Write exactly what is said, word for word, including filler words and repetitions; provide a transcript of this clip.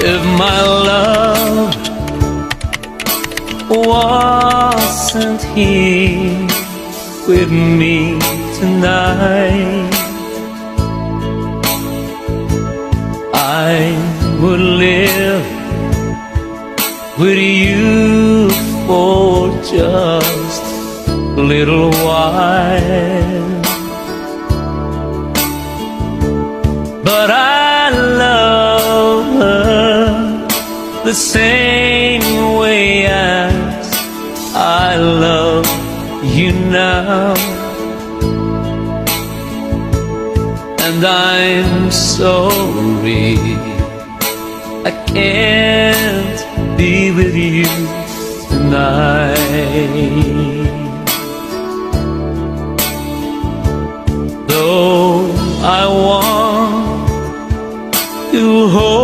If my love wasn't here with me tonight, I would live with you for just a little while. But I love her the same way as I love you now. And I'm sorry I can't be with you tonight. Though I want to hold